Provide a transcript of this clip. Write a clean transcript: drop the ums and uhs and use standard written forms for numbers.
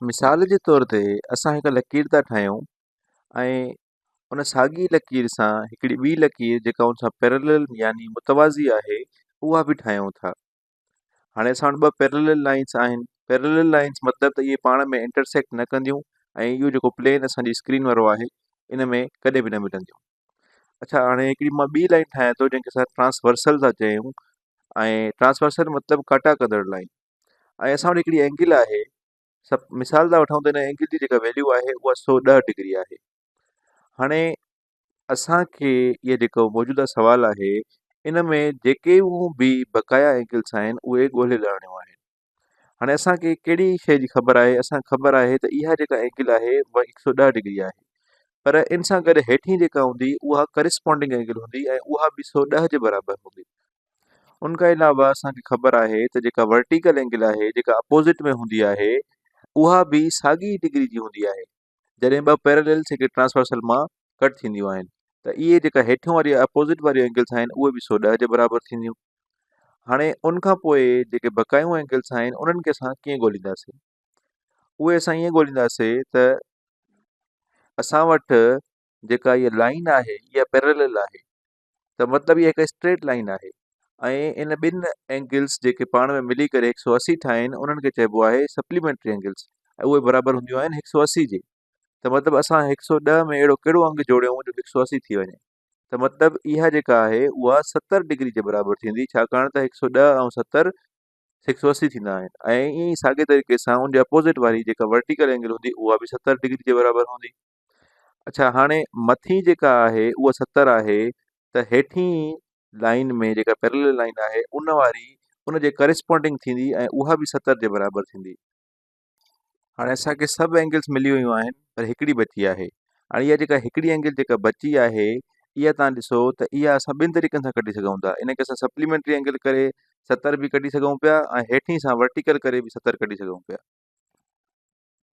مثال جي طور تي اسان هڪ لڪير ٿا ٺاهيون ۽ ان ساڳي لڪير سان هڪڙي ٻي لڪير جيڪا ان سان پيرلل يعني متوازي آهي اها به ٺاهيون ٿا. هاڻي اسان وٽ ٻه پيرلل لائنس آهن. پيرلل لائنس مطلب ته اهي پاڻ ۾ انٽرسيڪٽ نه ڪنديون ۽ اهو جيڪو پلين اسان جي اسڪرين وارو آهي ان ۾ ڪڏهن به نه ملنديون. اڇا هاڻي هڪڙي مان ٻي لائن ٺاهيان ٿو جنهن کي اسان ٽرانسورسل ٿا چئون ۽ ٽرانسورسل مطلب ڪاٽا ڪندڙ لائن. ۽ اسان وٽ هڪڙي اينگل آهي سڀ مثال ٿا وٺون ته هن اينگل جي جيڪا ويليو آهي اها 110 ڊگري آهي هاڻي اسان کي اهو جيڪو موجوده سوال آهي ان ۾ جيڪي به بقايا اينگلس آهن اهي ڳولي لهڻيون آهن هاڻي اسان کي ڪهڙي شيء جي خبر آهي اسان کي خبر آهي ته اها جيڪا اينگل آهي اها 110 ڊگري آهي پر ان سان گڏ هيٺين جيڪا هوندي اها ڪرسپانڊنگ اينگل هوندي ۽ اها به 110 جي برابر هوندي ان کان علاوه اسان کي خبر آهي ته جيڪا ورٽيڪل اينگل آهي جيڪا اپوزٽ ۾ هوندي آهي اها به ساڳي ڊگري جي هوندي آهي جڏهن ٻه پيراللس هڪ ٽرانسورسل مان ڪٽ ٿينديون آهن ته اهي جيڪا هيٺيون واري اپوزٽ واريون اينگلس آهن اهي به 110 جي برابر ٿينديون هاڻي ان کان پوء جيڪي بقايون اينگلس آهن انهن کي اسان ڪيئن ڳولينداسين اهي اسان ائين ڳولينداسين ته اسان وٽ جيڪا هيء لائن آهي اها پيرالل آهي ته مطلب هي هڪ اسٽريٽ لائن آهي ۽ ان ٻن اينگلس جيڪي پاڻ ۾ ملي ڪري 180 ٺاهين انهن کي چئبو آهي سپليمينٽري اينگلس ۽ اهي برابر هونديون آهن 180 جي ته مطلب اسان 110 ۾ اهڙو ڪهڙو انگ جوڙيون جو 180 ٿي وڃي ته مطلب اها جيڪا آهي اها 70 ڊگري جي برابر ٿيندي ڇاڪاڻ ته 110 ۽ 70 180 ٿيندا آهن ۽ ائين ئي ساڳي طريقي سان ان جي اپوزٽ واري جيڪا ورٽيڪل اينگل هوندي اها به 70 ڊگري جي برابر هوندي. اڇا هاڻي مٿين جيڪا آهي اها 70 آهي ته هيٺين لائن ۾ جيڪا پيرلل لائن آهي ان واري ان جي ڪرسپانڊنگ ٿيندي ۽ اها به 70 جي برابر ٿيندي. هاڻي اسان کي سڀ اينگلس ملي ويون آهن پر هڪڙي بچي آهي هاڻي اها جيڪا هڪڙي اينگل جيڪا بچي آهي اها تان ڏسو ته اها اسان ٻن طريقن سان ڪڍي سگهون ٿا ان کي اسان سپليمينٽري اينگل ڪري 70 به ڪڍي سگهون پيا ۽ هيٺين سان ورٽيڪل ڪري به 70 ڪڍي سگهون پيا.